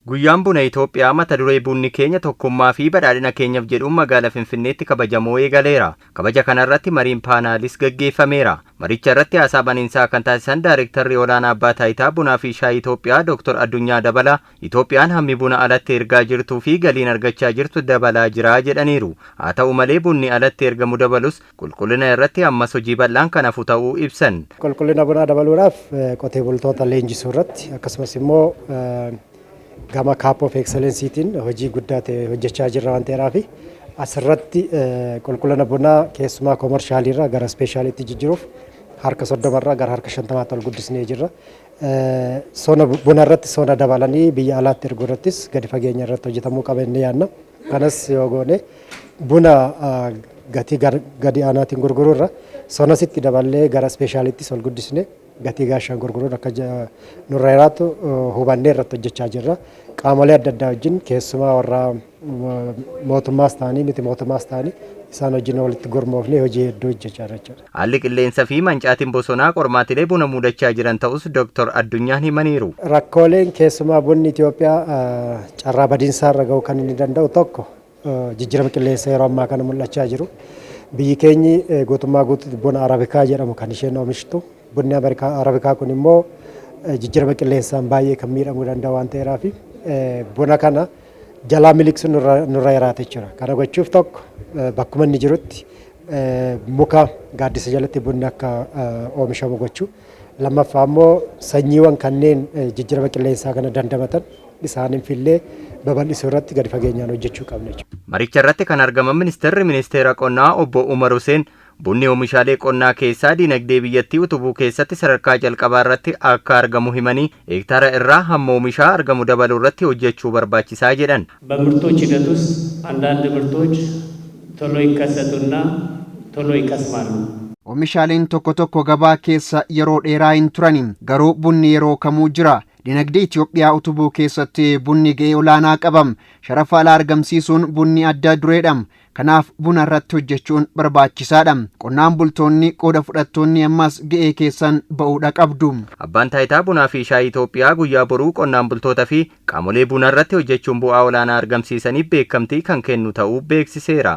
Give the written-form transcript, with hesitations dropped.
Guyyaan Buna Itoophiyaa mata duree "Bunni keenya tokkummaa fi badhaadhina keenyaaf" jedhuun magaalaa Finfinneetti kabajamuu eegaleera. Kabaja kanarratti mariin paanaalis gaggeeffameera. Maricha irratti haasaa baniinsaa kan taasisan Daayirektarri Olaanaa Abbaa Taayitaa Bunaa fi Shaayii Itoophiyaa Dr. Addunyaa Dabalaa, Itoophiyaan hammi buna alatti ergaa jirtuu fi galiin argachaa jirtu dabalaa jira jedhaniiru. Haa ta'u malee, bunni alatti ergamu dabalus qulqullina irratti ammas hojii bal'aan kan hafu ta'uu ibsan. Qulqullina bunaa dabaluudhaaf qotee bultoota leenjisuu irratti, akkasumas immoo gama Cup of Excellenceiitiin hojii guddaa ta'e hojjechaa jirra waan ta'eedhaaf, asirratti qulqullina bunaa keessumaa commercialiirraa gara specialiitti jijjiiruuf harka 30rraa gara harka 50tti ol guddisnee jirra. Sona buna irratti sona dabalanii biyya alaatti erguu irrattis gadi fageenya irratti hojjetamuu qaba inni yaadna. Kanas yoo goone, buna gatii gadi aanaatiin gurguruu irra sonasitti daballee gara specialiittis ol guddisne gatii gaashaan gurguruun akka nurra jiraatu hubannee irratti hojjechaa jirra. Qaamolee adda addaa wajjin, keessumaa warra mootummaas ta'anii miti mootummaas ta'anii, isaan wajjin walitti gurmoofnee hojii hedduu hojjechaa jirra jechuudha. Haalli qilleensaa fi mancaatiin bosonaa qormaatilee buna mudachaa jiran ta'us Dr. Addunyaan himaniiru. Rakkooleen keessumaa bunni Itoophiyaa carraa badiinsaa irra ga'uu kan inni danda'u tokko jijjiirama qilleensa yeroo ammaa kana mul'achaa jiru. Biyyi keenyi guutummaa guutuutti buna Arabikaa jedhamu kan isheen oomishtu. Bunni Arabikaa kun immoo jijjiirama qilleensaan baay'ee kan miidhamuu danda'u waan ta'eedhaaf, buna kana jalaa miliqsu nurra jiraata jechuudha. Kana gochuuf tokko bakkuma inni jirutti muka gaaddisa jalatti bunni akka oomishamu gochuu. Lammaffaa immoo sanyiiwwan kanneen jijjiirama qilleensaa kana dandamatan isaaniin fillee babal'isuu irratti gadi fageenyaan hojjechuu qabna jechuudha. Maricha irratti kan argaman Ministeerri Ministeera Qonnaa Obbo Umar Hussein, bunni oomishaalee qonnaa keessaa dinagdee biyyattii utubuu keessatti sadarkaa jalqabaa irratti akka argamu himanii, heektaara irraa hamma oomishaa argamu dabaluu irratti hojjechuu barbaachisaa jedhan. በምርቶች ሂደት ውስጥ አንዳንድ ምርቶች ቶሎ ይከሰቱና ቶሎ ይከስማሉ። Oomishaaleen tokko tokko gabaa keessa yeroo dheeraa hin turani. Garuu bunni yeroo kamuu jira. Dinagdee Itoophiyaa utubuu keessatti bunni ga'ee olaanaa qaba. Sharafa alaa argamsiisuun bunni adda dureedha. Kanaaf buna irratti hojjechuun barbaachisaadha. Qonnaan bultoonni, qooda fudhattoonni ammas ga'ee keessan ba'uudha qabdu. Abbaan Taayitaa Bunaa fi Shaayii Itoophiyaa guyyaa boruu qonnaan bultoota fi qaamolee buna irratti hojjechuun bu'aa olaanaa argamsiisaniif beekamtii kan kennu ta'uu beeksiseera.